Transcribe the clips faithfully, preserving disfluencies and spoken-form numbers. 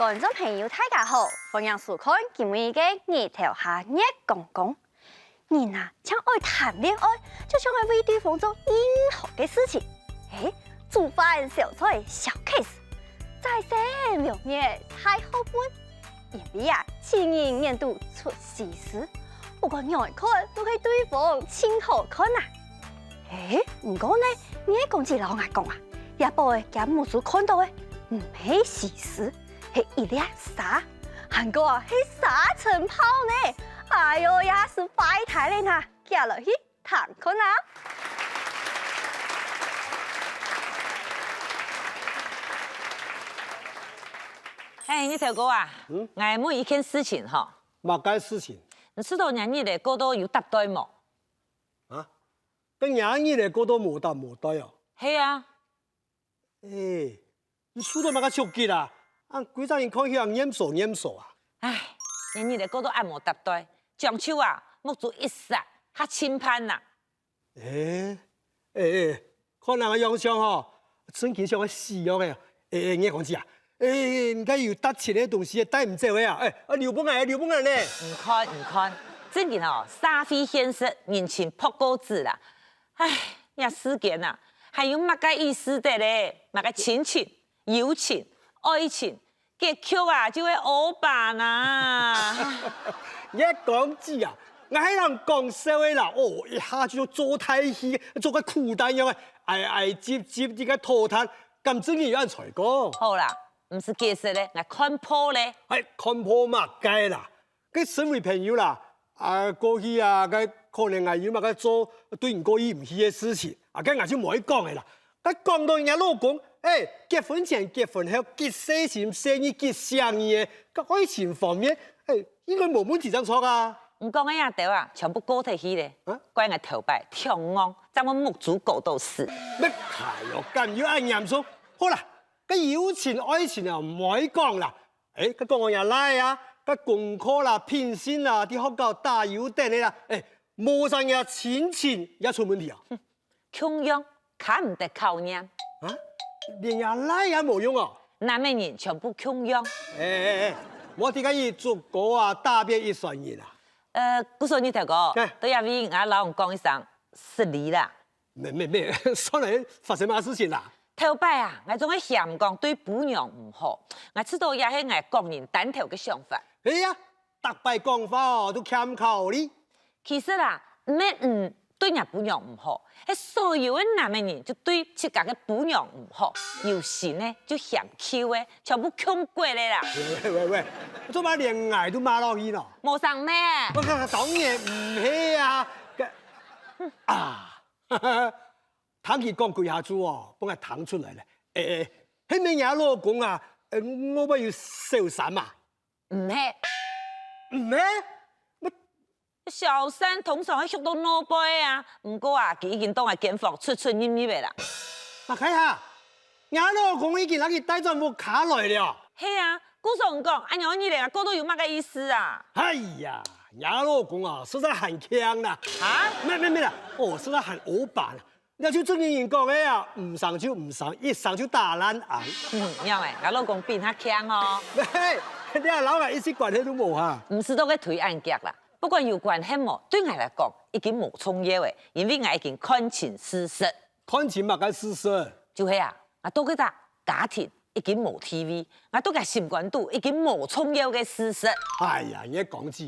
觀眾朋友，大家好，歡迎收看今日个日頭下月光光。人啊，正愛談戀愛，就想愛為對方做任何个事情。誒，煮飯、燒菜、燒cake，再生兩日大學問。因為啊，情人眼肚出西施，不管仰般看，都係對方盡好看啊。誒，毋過呢，月光姊摎𠊎講啊，這寶仔厥目珠看到个，毋係西施， 係一粒沙，還過啊係沙塵暴呢！哎喲，也係壞忒了哪！遽來去聽看啊！哎，日頭哥啊，嗯？𠊎問一件事情吼。麼个事情？你知道若日仔過到有搭對無？啊？該若日仔過到無搭無對哦？係啊。 哎，你受到麼个刺激啊？啊，歸隻人看起來黏手黏手啊！唉，你日仔過到恁無搭對，將就啊，目珠一眨，較盡盼哪！哎，哎，哎，看你个樣相吼，真經想愛死樣仔。哎，哎，月光姊啊，哎，哎，你該有值錢个東西帶毋走个啊？哎，啊，留分𠊎，留分𠊎呢！你看，你看，真經哦，社會現實，人情薄過紙啦。 唉，這世間啊，還有麼个意思个咧？麼个親情、友情、愛情，結局啊，就係烏白哪！月光姊啊，𠊎係摎你講笑个啦，哦，一下就做大戲，做个苦旦樣仔，挨挨擠擠，這个討嘆，敢真經有恁衰過？好啦，毋使解釋咧，𠊎看破咧。哎，看破麼个啦？ 該身為朋友啦，啊，過去啊，該可能𠊎有麼个做對你過意毋去个事情，啊，該𠊎就無愛講个啦。該講到若老公，哎，結婚前、結婚後，幾細心細意、幾惜你个，該愛情方面，哎，應該無問題正著啊。你講个這兜啊，全部過忒去咧，啊？怪𠊎頭擺忒戇，正會目珠過到死。乜，哎喲，敢有恁嚴重？好啦，該友情、愛情啊，毋好講啦。 哎，該講𠊎若倈仔啊，該功課啦、品性啦，在學校打優等个啦，哎，無成日親情也出問題啊。共樣，堪毋得考驗。啊？連若倈仔也無用哦？男仔人全部共樣。哎哎哎，莫提該一竹篙啊，打扁一船人啊。呃，故所日頭哥，哎。對這位𠊎摎你講一聲，失禮啦。 咩咩咩，算來發生麼事情啦？頭擺啊，𠊎總係嫌講對餔娘毋好，𠊎知道這係𠊎個人單頭个想法。哎呀，逐擺講話哦，都欠考慮。其實啊，毋係你對若餔娘毋好，係所有个男仔人就對自家个餔娘毋好，有心个就嫌舊个，全部共過了啦。喂喂喂，做麼連𠊎都罵落去呢？無成咩？𠊎講當然毋係啊，該，啊。 聽佢講幾下子哦，分𠊎聽出來了。哎哎，係毋係若老公啊，呃，外背有小三啊？毋係。毋係？小三通常係畜到外背啊，毋過啊，佢已經到𠊎間房出出入入个啦。麼个啊？若老公已經摎佢帶轉屋下來了。係啊，故所講，恁樣你連過到有麼个意思啊？哎呀，若老公啊，實在還強啦。啊？沒沒沒啦，哦，實在還歐巴啦。 這就正經人講个啊，毋成就毋成，一成就打爛罌。嗯，仰仔，𠊎老公比你較強哦。嘿，你還摎𠊎一息關係都無哈？毋使到該推恁遽啦，不管有關係無，對𠊎來講已經無重要了，因為𠊎已經看清事實。看清麼个事實？就係啊，𠊎到該隻家庭已經無地位，𠊎到該心肝肚已經無重要个事實。哎呀，你个公子，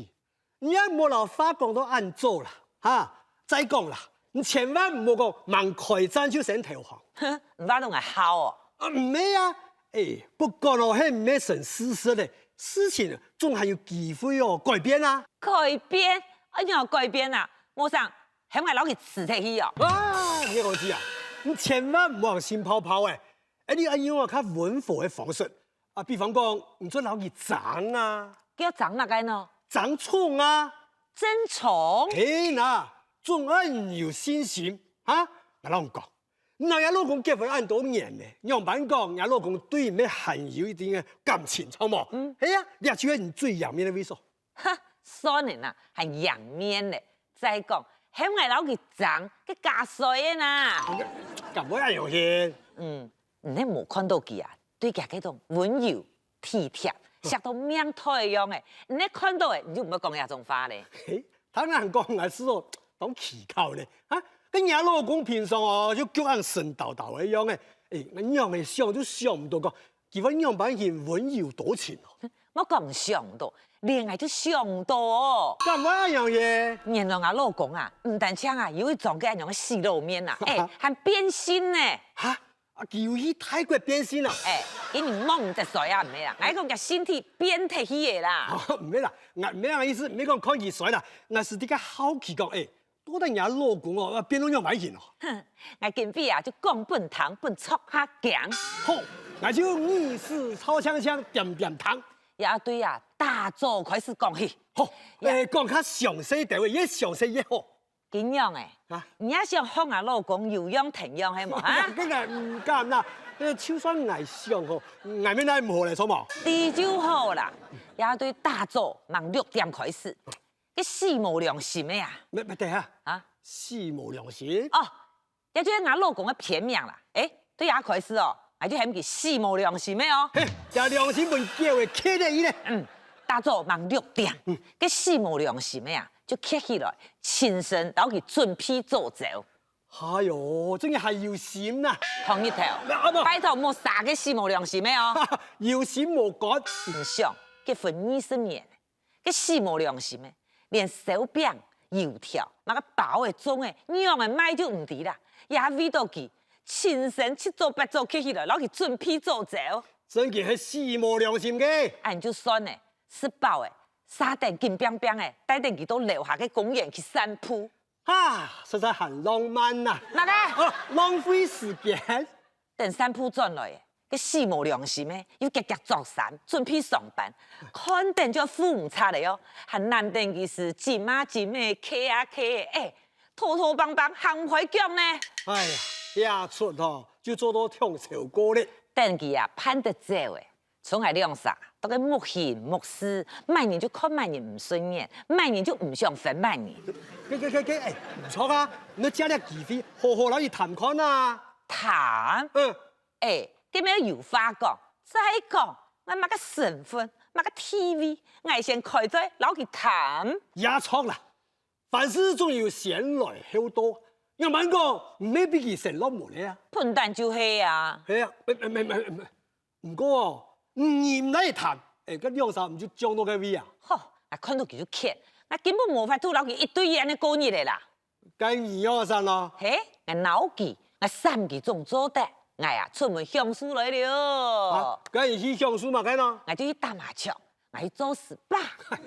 你也莫摎話講到恁早啦，哈！再講啦，你千萬毋好講吂開戰就先投降。哼，你話到𠊎好哦。啊，毋係啊，哎，不管哦，係毋係成事實咧，事情總還有機會哦，改變啊。改變？哎呀，改變啊！無成，喊𠊎摎佢辭忒去哦。啊，你个公子啊，你千萬毋好信泡泡欸！哎，你愛用啊較溫和个方式， 啊，比方講，你就摎佢爭啊。該爭麼个呢？爭寵啊。爭寵？嘿吶，總愛你有信心，哈？𠊎摎你講，你摎若老公結婚恁多年咧，仰般講，若老公對你乜還有一定个感情，著無？嗯。係啊，這就係你最贏面个位所。哈，算了啦，還贏面咧。再講，喊𠊎摎佢爭，該假衰个啦。敢會恁樣形？嗯，你係無看到佢啊，對佢該種溫柔、體貼，惜到命大樣誒，你看到誒，你就毋會講這種話咧。嘿，當然講𠊎係哦，當奇怪咧，啊，該若老公平常哦，就腳恁神叨叨个樣誒，誒，𠊎仰會想就想毋到講，佢會仰般形溫柔多情哦。莫講想到，連𠊎就想到哦。敢會恁樣耶？原來𠊎老公啊，毋單淨啊有一張个恁樣个死老面啊，誒，還變性呢。哈？ 啊，佢有去泰國變性啊？誒，今日望毋得衰啊，毋係啦，𠊎講佢身體變忒去个啦。毋係啦，𠊎毋係恁意思，毋係講看佢衰啦，𠊎係在該好奇講，誒，到底若老公哦，變到仰般形哦？𠊎今晡日啊，就講分你聽，分你著下驚。好，𠊎就耳屎超鏘鏘，恬恬聽。也對啊，打早開始講起。好，誒，講較詳細兜，越詳細越好。 仰般誒？啊？你也想學𠊎老公有樣聽樣係無啊？該𠊎毋敢啦，就算𠊎想吼，𠊎乜哪毋好咧，著無？你就好啦，也對打早吂六點開始，該死無良心个啊！乜乜等下啊？死無良心？哦，這就係𠊎老公个別名啦。誒，對這開始哦，𠊎就喊佢死無良心个哦。嘿，這良心分狗仔𢯭咧！嗯，打早吂六點，該死無良心个啊！ 就蹶起來，親身摎佢準備早朝。哎喲，真个還有心吶！同日頭，拜託莫煞該死無良心个哦！有心無肝。你想，結婚二十年，該死無良心个，連燒餅、油條、麼个包仔、粽仔，仰仔賣就毋知啦，也為著佢，親身七早八早蹶起來，摎佢準備早朝。真个係死無良心个！恁就算咧，食飽仔， 續等緊拚拚仔，帶等佢到樓下个公園去散步。啊，實在還浪漫吶！麼个？哦，浪費時間。等散步轉來，該死無良心个又遽遽著衫，準備上班，看等就褲毋掣了喲，還懶等佢時唚啊唚仔，𢯭啊𢯭仔，誒，拖拖梆梆行毋開腳呢。哎呀，這齣吼，就做到暢銷過了。等佢啊，盼得走誒， 像𠊎兩儕，都係目形目視，麼人就看麼人毋順眼，麼人就毋想分麼人。該該該該，誒，毋著啊！你愛藉這機會好好摎佢談看啊！談？嗯。誒，該乜有話講，再講，𠊎麼个身份，麼个地位，𠊎先開嘴摎佢談。也著啦，凡事總有先來後到，仰般講，毋係比佢先落門个啊？本旦就係啊。係啊，毋毋毋毋毋， 毋過哦，你毋來談，誒，該兩儕毋就撞到該位啊？吼，𠊎看到佢就譴，𠊎根本無法度摎佢一對一恁仔過日仔啦。該你愛仰般呢？嘿，𠊎惱佢，𠊎閃佢總做得。𠊎啊，出門享受來了。啊，該你去享受麼个呢？𠊎就去打麻將，𠊎去做SPA。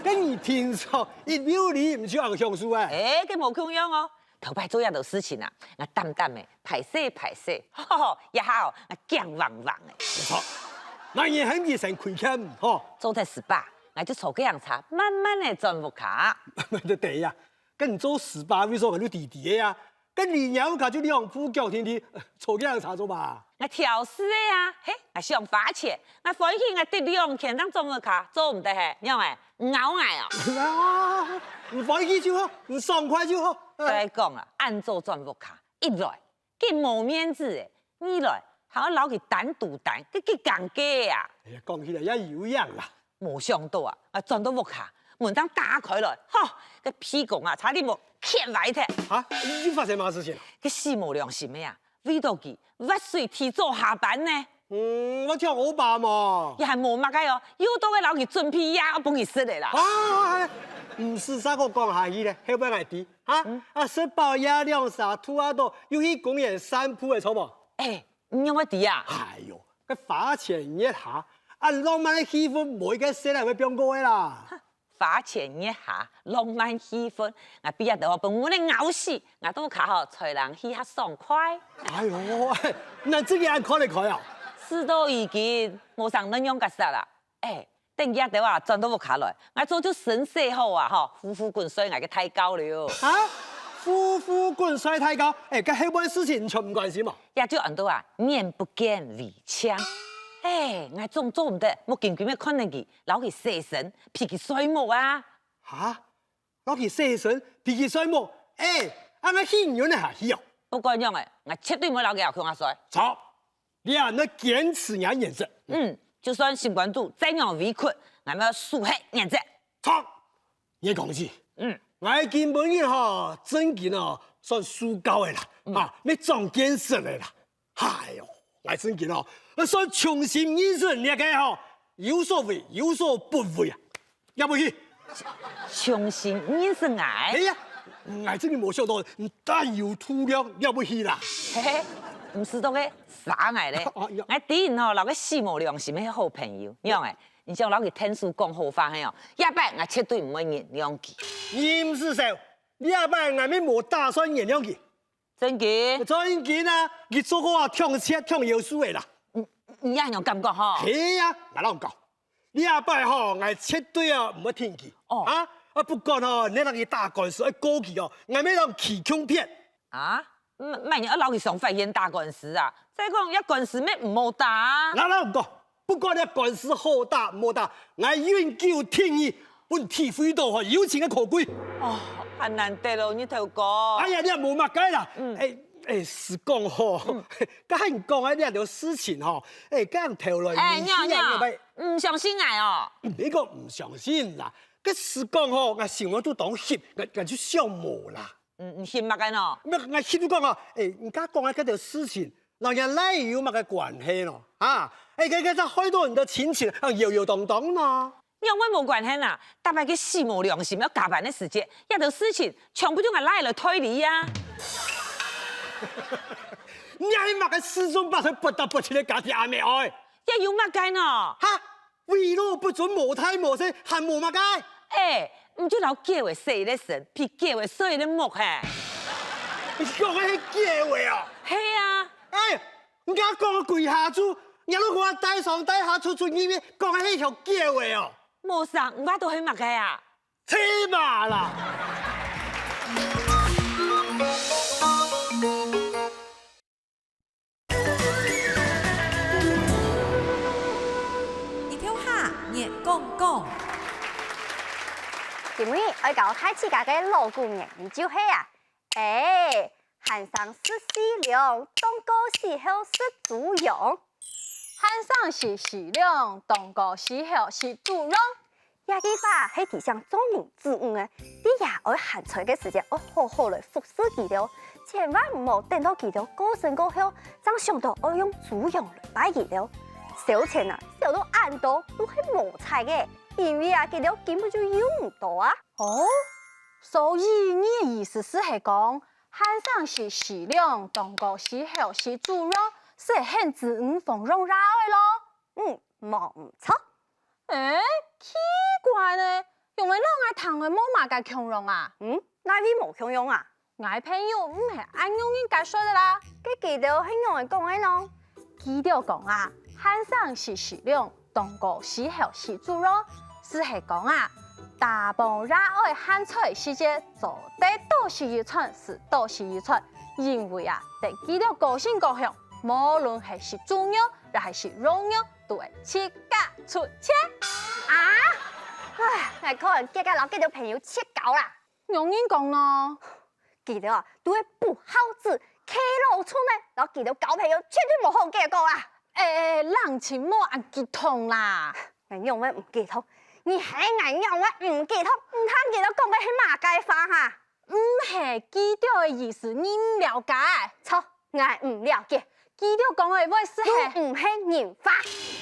該你平常一溜裡毋就恁享受誒？誒，該無共樣哦。 頭擺做這兜事情啊，𠊎膽膽仔，歹勢歹勢，吼吼，這下哦，𠊎驚惶惶仔。無錯，𠊎也喊佢先開篋，吼。做忒SPA，𠊎就坐計程車，慢慢仔轉屋下。對呀，該你做SPA位所𠊎就知知仔啊，該離若屋下就兩步腳定定，坐計程車做麼？𠊎挑事仔啊，嘿，𠊎想花錢，𠊎歡喜𠊎得兩千正轉屋下，做毋得嘿，仰仔？ 你惱𠊎哦？啊，你歡喜就好，你爽快就好。再講啊，恁早轉屋下，一來，幾無面子誒；二來，還愛摎佢單獨單，該幾尷尬啊！哎呀，講起來也有影啦。無想到啊，啊，轉到屋下，門正打開來，吼，該鼻公啊，差點無剼歪忒。啊，又發生麼个事情啊？該死無良心个啊，為著佢，斡水提早下班呢。 嗯，𠊎聽𠊎爸無？也還無麼个哦，又到該摎佢準備夜，愛分佢食个啦。啊，毋使煞過講下去咧，後背𠊎知，哈？啊，食飽夜涼，儕渡啊到，又去公園散步个，著無？誒，你仰會知啊？哎喲，該花前月下，恁浪漫个氣氛，無一個細倈會放過个啦。 花前月下，浪漫氣氛，𠊎畢業都好分𠊎等咬死，𠊎都較好吹冷氣較爽快。哎喲，你自家恁看得開啊？事到如今，無成恁樣結煞啦。誒，等佢兜啊轉到屋下來，𠊎早就先洗好啊，吼，呼呼滾睡𠊎个大覺了。啊？呼呼滾睡大覺？誒，該後背事情你全毋關心哦？這就安到啊，眼不見為淨。誒，𠊎總做毋得，目金金仔看等佢，摎佢洗身，陪佢睡目啊。 哈？摎佢洗身，陪佢睡目？誒，恁樣氣人下去哦！不管仰仔，𠊎絕對毋會摎佢共下睡。著，你啊，愛堅持若原則。嗯，就算心肝肚再仰委屈，𠊎乜愛輸忒原則。著！你講係，嗯，𠊎今晡日吼，正經哦，算輸夠个啦，嗯，啊，乜長見識个啦。哎喲，𠊎正經哦，算重新認識你个吼，有所為，有所不為啊，了不起！重新認識𠊎？哎呀，𠊎正經無想到，你膽有度量，了不起啦！嘿嘿，毋使多个，耍𠊎咧。啊，呀，𠊎知你吼，摎个死無良心个好朋友，仰仔？你想摎佢𢯭手講好話係哦？這擺𠊎絕對毋會原諒佢。你毋使愁，這擺𠊎乜無打算原諒佢。 正經？正經啊，佢做過啊，忒賊忒夭壽个啦。你，你也恁樣感覺吼？係啊，𠊎摎你講，這擺吼，𠊎絕對啊毋會停佢。哦。啊，啊，不管吼，你摎佢打官司愛告佢哦，𠊎乜摎佢共片。啊？麼，麼人愛摎佢上法院打官司啊？再講，這官司乜毋好打啊。𠊎摎你講， 不管這官司好打毋好打，𠊎永久挺你，分你體會到吼友情个可貴。哦，還難得哦，日頭哥。哎呀，你也無麼个啦。嗯。哎，哎，實講吼，嗯，該你講个這兜事情吼，哎，該頭來，哎，你是仰，仰，仰，毋相信𠊎哦？你講毋相信啦，該實講吼，𠊎想到都當翕，𠊎，𠊎就想無啦。 嗯，你翕麼个呢？𠊎，𠊎翕就講啊，哎，你家講个這兜事情，摎若倈仔有麼个關係呢？啊，哎，該，該正害到你个親情啊，搖搖蕩蕩呢。仰會無關係啊？逐擺佢死無良心愛加班个時節，這兜事情全部就𠊎倈仔來代理啊。你係麼个四縱八伸、不打不親个家庭阿姆哀？這有麼个呢？哈？ 為老不尊，無大無細，還無麼个？哎，你就摎狗仔生一粒心，比狗仔少一粒目嘿。你講个係狗仔哦？係啊。哎，你講个歸下晝，你都講个大上大下出出入入，講个係條狗仔哦？無啥，你話到係麼个啊？ 起碼啦！日頭下，月光光。今日愛教大自家个老古言語就係啊，哎， 還生食四兩，當過死後食豬羊。還生食四兩，當過死後食豬羊。這句話係提醒做人子女个，在爺哀還在个時節，愛好好來服侍佢兜，千萬毋好等到佢兜過身過後，正想到愛用豬羊來拜佢兜。燒錢啊，燒到恁多，都係無彩个，因為啊，佢兜根本就用毋到啊。哦，所以你个意思係講， 還生食四兩，當過死後食豬羊，係喊子女放羊尞仔咯？嗯，無毋著。欸，奇怪呢，仰會摎𠊎聽著無麼个共樣啊？嗯，哪位無共樣啊？𠊎朋友毋係恁樣應該說个啦。該佢兜係仰仔講个呢？佢兜講啊，還生食四兩， 當過死後食豬肉，就係講啊，打幫爺哀還在時節，做得多食一餐就多食一餐，因為啊，等佢兜過身過後，無論係食豬肉，也係食羊肉，都會自家出錢。啊！唉，𠊎可能結結摎佢兜朋友絕交啦。 仰人講呢？佢兜啊，都係不孝子，契老厝呢，摎佢兜交朋友絕對無好結果啊！欸，冷靜，莫恁激動啦！𠊎仰會毋激動？你喊𠊎仰會毋激動？你聽佢兜講个係麼个話哈？毋係佢兜个意思，你毋了解。著，𠊎毋了解。佢兜講个話係，都毋係人話。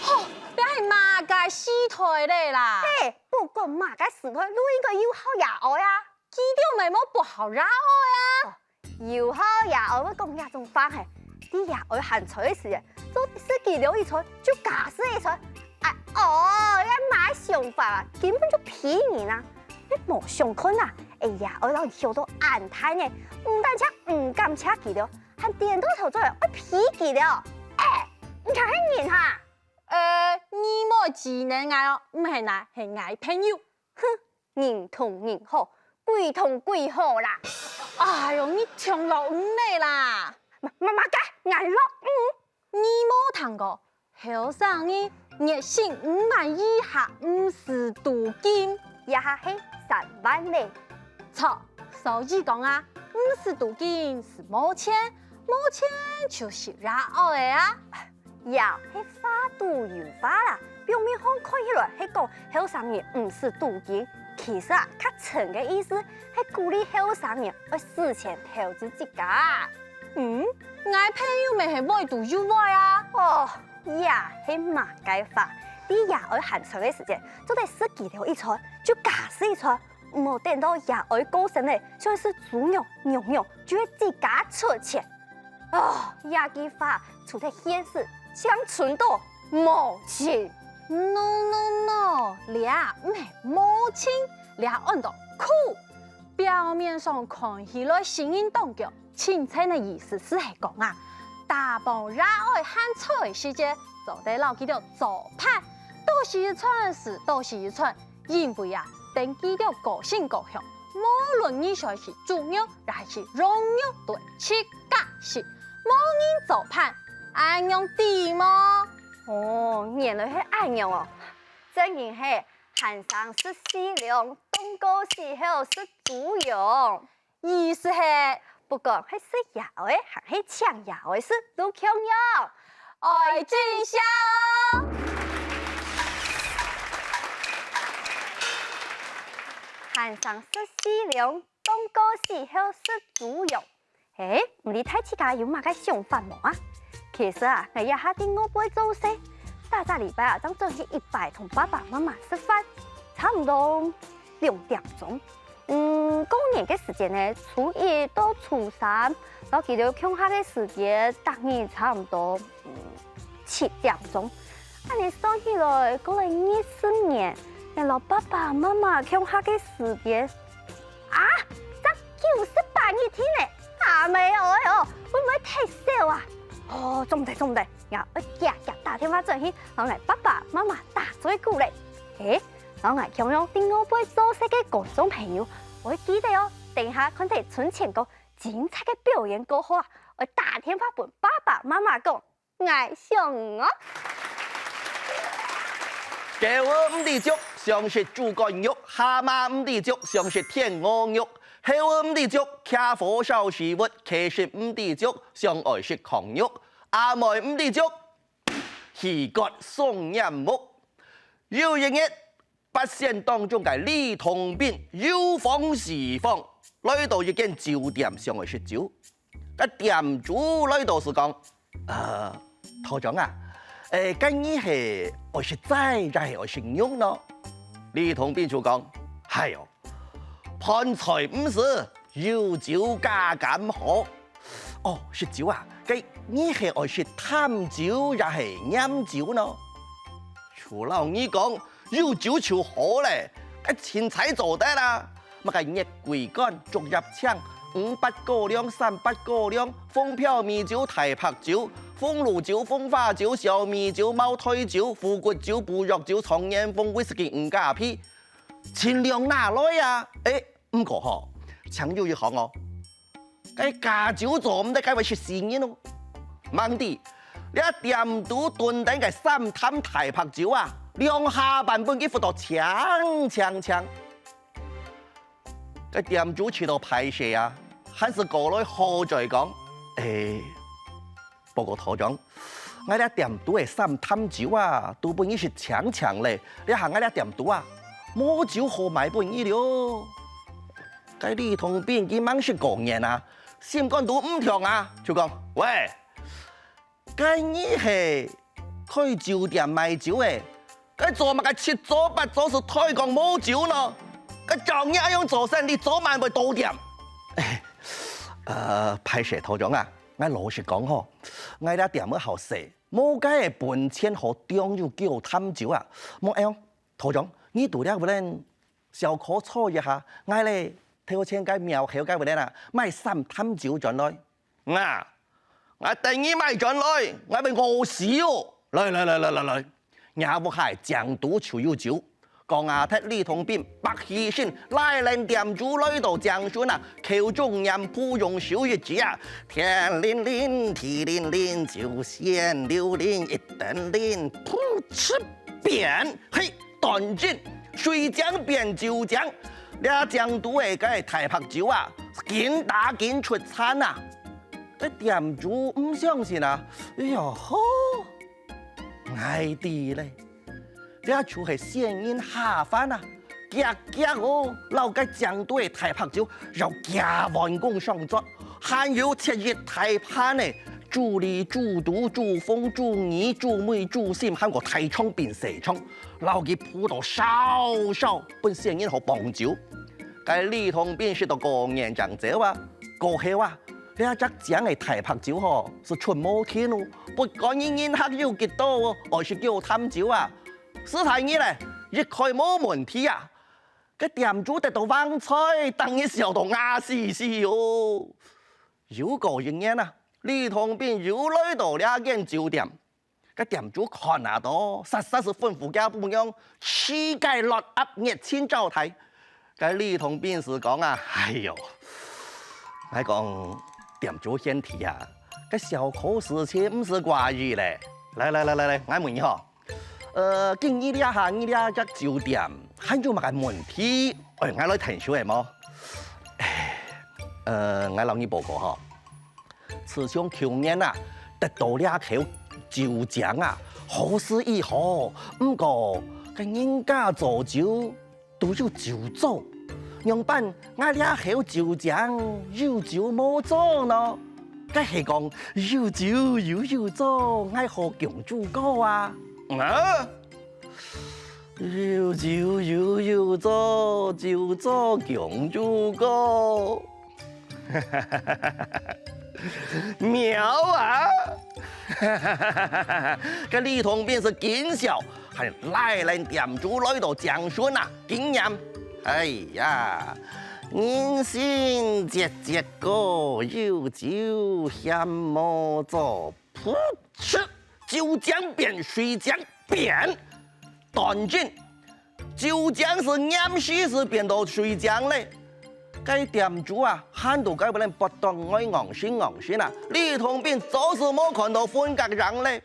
吼，這係麼个時代咧啦？嘿，不管麼个時代，都應該有孝爺哀啊！ 佢兜乜無不孝爺哀啊？有孝爺哀會講這種話嘿，在爺哀還在个時節，做得食佢兜一餐就加食一餐。哎哦，這麼个想法啊，根本就騙人啊！你無想看啊，欸爺哀摎你孝到恁大呢，毋單淨毋感謝佢兜，還顛倒頭轉來愛騙佢兜。欸，你看係人哈！呃，你莫指認𠊎哦，毋係𠊎，係𠊎朋友。 哼，人同人好，鬼同鬼好啦！哎喲，你聽著毋得啦！麼，麼，麼个？𠊎落雨？你無聽過，後生人月薪五萬以下毋使鍍金，這下係三萬咧。著，所以講啊，毋使鍍金就無錢，無錢就食爺哀啊！ 爺哀係話肚有話啦，表面上看起來係講後生人毋使賭金，其實啊，較深个意思係鼓勵後生人愛使錢投資自家。嗯，𠊎朋友乜係會賭又會啊。哦，這係麼个話？在爺哀還在个時節，做得食幾多一餐，就加食一餐，毋好等到爺哀過身了，就係食豬肉、牛肉，就係自家出錢。 哦，這句話除忒現實，像賰到無情。No no no，這毋係無情，這安到苦。表面上看起來承認當強，真正个意思係係講啊，打幫爺哀還在个時節，做得摎佢兜做伴，多食一餐就多食一餐， 因為啊，等佢兜過身過鄉，無論你想食豬肉也係羊肉都係自家食，無人做伴，恁樣知無？哦，原來係恁樣哦！正經係，閒生食四兩，凍過死後食豬肉。 意思係，不管係食爺哀還係請爺哀食都共樣，愛盡孝哦！閒生食四兩，凍過死後食豬肉。欸，毋知大自家有麼个想法無啊？其實啊，𠊎這下在外背做事，逐隻禮拜啊，正轉去一擺同爸爸媽媽食飯，差毋多兩點鐘。 嗯，過年个時節呢，初一到初三，摎佢兜共下个時間，逐日差毋多，嗯，七點鐘。恁呢算起來，過了二十年，𠊎摎爸爸媽媽共下个時間，啊，正九十八日天呢！阿姆哀哦，會毋會忒少啊？哦，做毋得，做毋得，𠊎愛遽遽打電話轉去，摎𠊎爸爸媽媽打嘴鼓咧。欸， 摎𠊎共樣在外背做事个觀眾朋友，愛記得哦，等下看忒春前哥精彩个表演過後啊，愛打電話分爸爸媽媽講，𠊎想你哦。狗仔毋知足，想食豬肝肉；蝦蟆毋知足，想食天鵝肉；猴仔毋知足，徛火燒屍物；雞翼毋知足，想愛食炕肉；阿妹毋知足， 魚割雙眼目。有一日，八仙當中个呂洞賓有慌無慌，來到一間酒店，想愛食酒。該店主來到就講：「呃，道長啊，欸，該你係愛食齋也係愛食肉呢？」呂洞賓就講：「哎喲， 飯菜毋使，有酒加減好。」「哦，食酒啊，該你係愛食淡酒也係鹽酒呢？」「就摎你講，有酒就好咧，該清採做得啊。麼个月桂冠、竹葉青、五八高粱、三八高粱、紅標米酒、大白酒、紅露酒、紅花酒、小米酒、茅台酒、虎骨酒、補藥酒、狀元紅、威士忌、五加皮，盡量拿來啊！」「欸， 毋過吼，請有一項哦，該假酒做毋得，該會食死人哦。」「吂知，這店肚囤等个三淡大白酒啊，兩下半分佢拂到淨淨淨。」該店主試著敗勢啊，還係過來好嘴講：「欸， 不過道長，𠊎這店肚个三淡酒啊，都分你食淨淨咧，這下𠊎這店肚啊，無酒好賣分你了。」該呂洞賓佢吂食過年啊，心肝肚毋暢啊，就講：「喂，該你係開酒店賣酒个，該做麼个七早八早就推講無酒呢？該照你恁樣做生理，早慢會倒店。」「呃，敗勢道長啊，𠊎老實講吼，𠊎這店仔好細， 無該个本錢好訂有九淡酒啊。無恁樣，道長，你在這位仔小可坐一下，𠊎咧頭前該廟口該位仔啊，買三淡酒轉來。」「啊，𠊎等你買轉來，𠊎會餓死哦！來來來來來來，若屋下正肚就有酒。」 講啊，忒呂洞賓百起身，拉等店主來到正脣啊，口中念，不用手一指啊，「天靈靈，地靈靈，酒仙留靈，一等靈，噗嗤變，嘿，當真，水晶變酒晶。」這正肚个該大白酒啊，緊打緊出燦啊！該店主毋相信啊，「哎喲吼，𠊎知咧！」這就係仙人下凡啊！遽遽哦，摎該正堆个大白酒舀幾碗公上桌，還有切一大盤个豬梨、豬肚、豬紅、豬耳、豬尾、豬心，還過大腸並細腸，摎佢烳到燒燒，分仙人好傍酒。該呂洞賓食到過癮正走啊，過後啊，這隻靚个大白酒吼，係出無停哦，不管你人客有幾多哦，愛食幾擔酒啊，斯大人咧，一概無問題啊。該店主得到橫財，當然笑到牙嘶嘶哦。又過一年啊，呂洞賓又來到這間酒店，該店主看啊到，煞煞斯吩咐厥餔娘，自家落鴨熱情招待。該呂洞賓斯講啊：「哎喲，𠊎講店主賢弟啊，該小可事情毋使掛意咧。來來來來來，𠊎問你吼，呃，今日這下你這隻酒店還有麼个問題，愛𠊎來𢯭手个無？」「哎，呃，𠊎摎你報告吼， 自從舊年啊，得到這口酒井啊，好勢已好，毋過該人家做酒都有酒糟，仰般𠊎這口酒井有酒無糟呢？該係講有酒又有糟，𠊎好供酒歌啊？」「啊？有酒又有糟，酒糟供酒歌。」「妙啊！」該呂洞賓斯緊笑，還拉等店主來到井脣啊，緊唸：「哎呀，人心節節過，有酒嫌無糟。」噗嗤，酒井變，水井變。當真， 酒井斯黏時斯變到水井咧。該店主啊，喊到該位人發到呆戇神戇神啊，呂洞賓早斯無看到分隔影咧。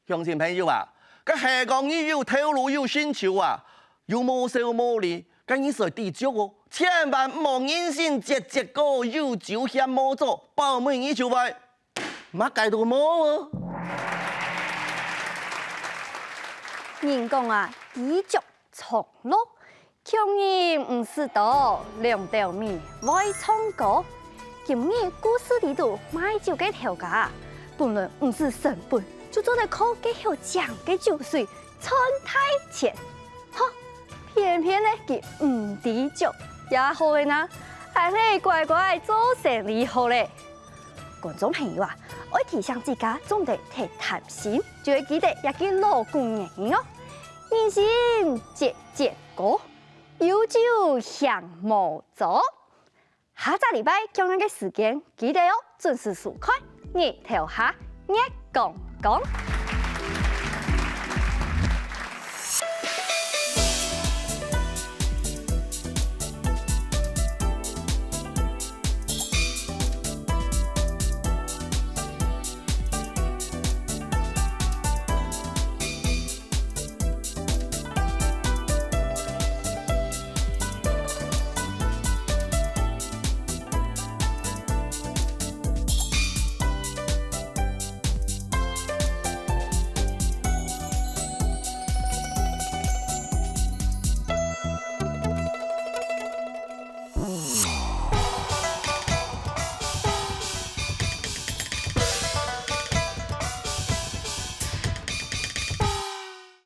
鄉親朋友啊，該係講你有頭路有成就啊，有無愁無慮，該你斯愛知足哦，千萬毋好人心節節過，有酒嫌無糟，包尾你就會 麼个都無哦。人講啊，知足常樂，窮人毋使多，兩斗米會唱歌。今日故事裡肚賣酒个頭家，本來毋使成本，就做得靠該口井个酒水賺大錢。吼，偏偏呢，佢毋知足，也好个呢，還係乖乖做生理好咧。 觀眾朋友啊，愛提醒自家做毋得忒貪心，就會記得這句老古言語哦：人心節節過，有酒嫌無糟。下隻禮拜共樣个時間，記得哦，準時收看日頭下月光光。